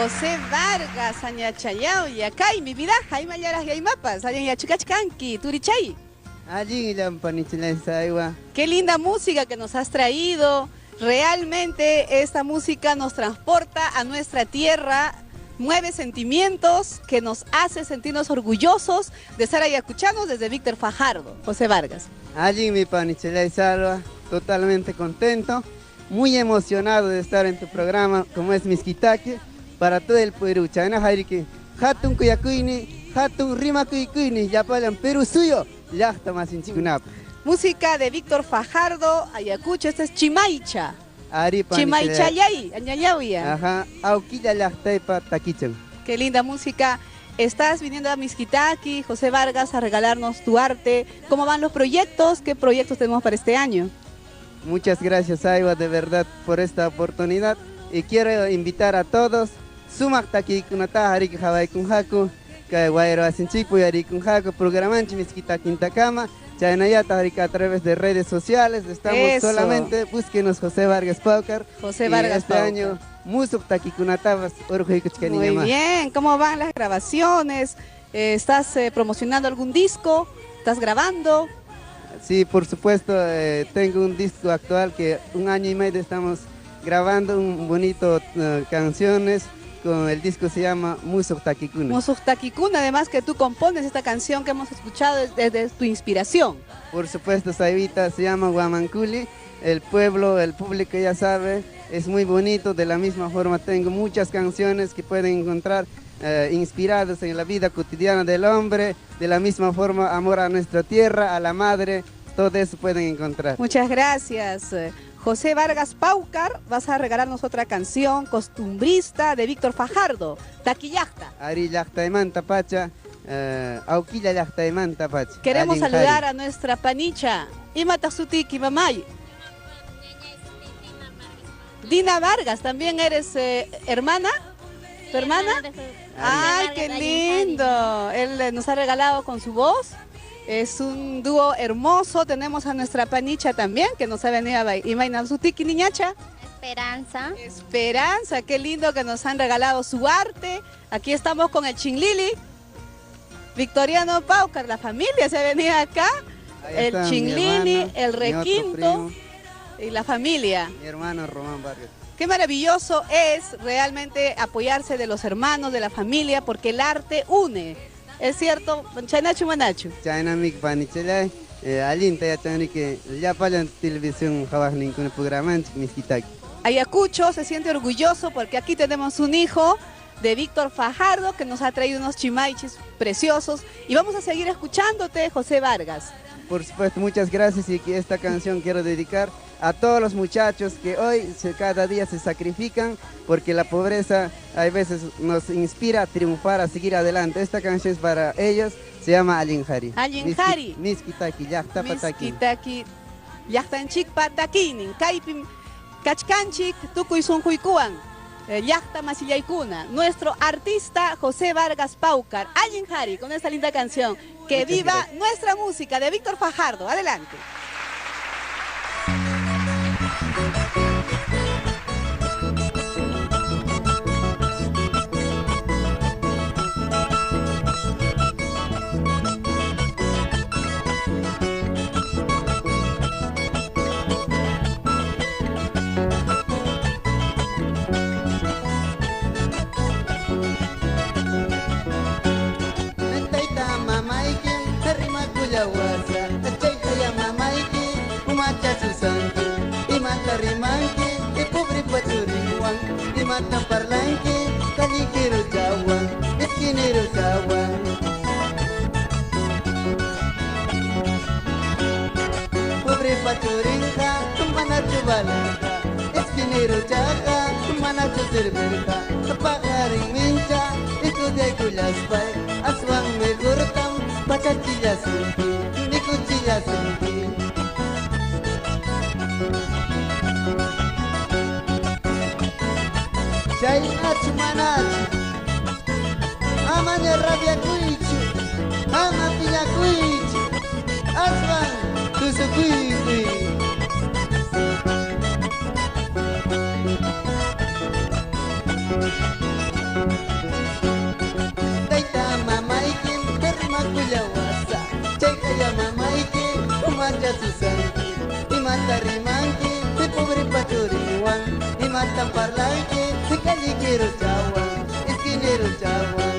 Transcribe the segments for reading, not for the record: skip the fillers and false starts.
José Vargas, añachayauya, kay mi vida, jaima yaras yaimapas, allin yachukachkanki, turichay. Allin ilampa. Qué linda música que nos has traído. Realmente esta música nos transporta a nuestra tierra, mueve sentimientos que nos hace sentirnos orgullosos de ser ayacuchanos desde Víctor Fajardo. José Vargas. Allin mi panichelay salva, totalmente contento, muy emocionado de estar en tu programa como es Miskitaki para todo el Perú. Chayna jayriki, hatun kuyakuyni, hatun rimakuyni, llapalan Perú suyo, llaqta masinchikunap. Música de Víctor Fajardo, Ayacucho, esta es Chimaycha. Chimaychayay, añayahuya. Ajá, auquilla llaqtaypa takichan. Qué linda música. Estás viniendo a Miskitaki, José Vargas, a regalarnos tu arte. ¿Cómo van los proyectos? ¿Qué proyectos tenemos para este año? Muchas gracias, Aiwa, de verdad, por esta oportunidad. Y quiero invitar a todos. Sumaq takiykunata hariki hawaykunqaku, kay wayra wasinchikpi uyarikunqaku, programanchik Miskitakintakama. Chaynallata hariki a través de redes sociales. Estamos. Eso. Solamente búsquenos José Vargas Paucar. José Y Vargas este Paucar. año musuq takikunatapas urquykuchkaniña. Muy bien, ¿cómo van las grabaciones? ¿Estás promocionando algún disco? ¿Estás grabando? Sí, por supuesto, tengo un disco actual que 1 año y medio estamos grabando un bonito canciones. Con el disco se llama Musuq Takikuna. Musuq Takikuna, además que tú compones esta canción que hemos escuchado desde tu inspiración. Por supuesto, Saivita, se llama Huamanculi. El pueblo, el público ya sabe, es muy bonito. De la misma forma tengo muchas canciones que pueden encontrar inspiradas en la vida cotidiana del hombre. De la misma forma, amor a nuestra tierra, a la madre, todo eso pueden encontrar. Muchas gracias. José Vargas Paucar, vas a regalarnos otra canción costumbrista de Víctor Fajardo, Taquillacta. Ari llaqtaymanta pacha, Auquilla llaqtaymanta pacha. Queremos Allin saludar Jari. a nuestra panicha, Imata sutiki, mamay. Dina Vargas, ¿también eres hermana? ¿Tu hermana? ¡Ay, qué lindo! Él nos ha regalado con su voz. Es un dúo hermoso. Tenemos a nuestra panicha también, que nos ha venido a bailar. Imaina sutiki, niñacha. Esperanza. Esperanza, qué lindo que nos han regalado su arte. Aquí estamos con el Chinglili, Victoriano Paucar, la familia se ha venido acá. Ahí El está mi Chinglili, hermano, el mi otro requinto primo. y la familia. Mi hermano Román Vargas. Qué maravilloso es realmente apoyarse de los hermanos, de la familia, porque el arte une. Es cierto, Chaynachu Manachu. Chaynamik panichalay, allinta yachanriki llapallan televisión hawaqninkuna programanchik Miskitaki. Ayacucho se siente orgulloso porque aquí tenemos un hijo de Víctor Fajardo que nos ha traído unos chimaichis preciosos y vamos a seguir escuchándote, José Vargas. Por supuesto, muchas gracias y que esta canción quiero dedicar a todos los muchachos que hoy cada día se sacrifican porque la pobreza a veces nos inspira a triunfar, a seguir adelante. Esta canción es para ellos, se llama Allin Hari. Allin Hari. Miskitaki, llaqtapa taki. Miskitaki, llaqtanchikpa takinin, kaypim kachkanchik, tukuy sunquykuwan, llaqta masillaykuna. Nuestro artista José Vargas Paucar, Allin Hari, con esta linda canción. Que Muchas viva gracias. Nuestra música de Víctor Fajardo. Adelante. Imata parlanki, calliquero chawa, esquinero chawa. Pobre pachurinja, manacho balanca, esquinero chaja, manacho serverja, pajarín mincha, estudia culaspay, aswan me gurtam, pachachilla sunki, mikuchilla sunki. Chaynachu manachu, amaña rabiakuychu, ama piñakuychu, aswan tusukuykuy. Tayta mamayki rimakullawasa, chaykaya mamayki umacha susanki, imata rimanki, pobre pachurinwan, imata parlanki, calliquero chawan, esquinero chawan.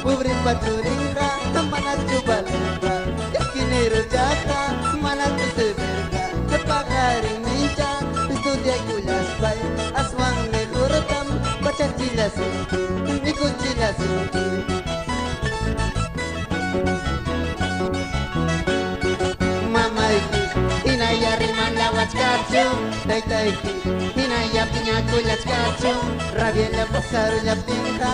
Pobre pachurinja, manachu balenja, esquinero chaja, manachu severja, pajarín mincha, estudia culaspay, aswan mejortam, pachachila sunki, mikuchila sunki. Mamayki, piñakullachkachu, taytayki hinalla piñakullachkachu, rabialla pasarullaptinqa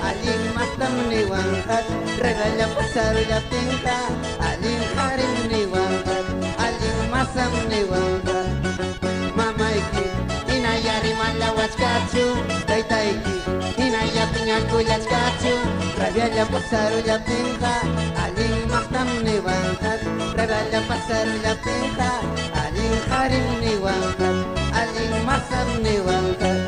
allin mastam niwanqa, rabialla pasarullaptinqa allin qarim niwanqa, allin masam niwanqa. Mamayki hinalla rimallawachkachu, taytayki hinalla piñakullachkachu, rabialla pasarullaptinqa allin maqtam niwanqa, rabialla pasarullaptinqa allin qarim niwanqa, allin masam niwanqa.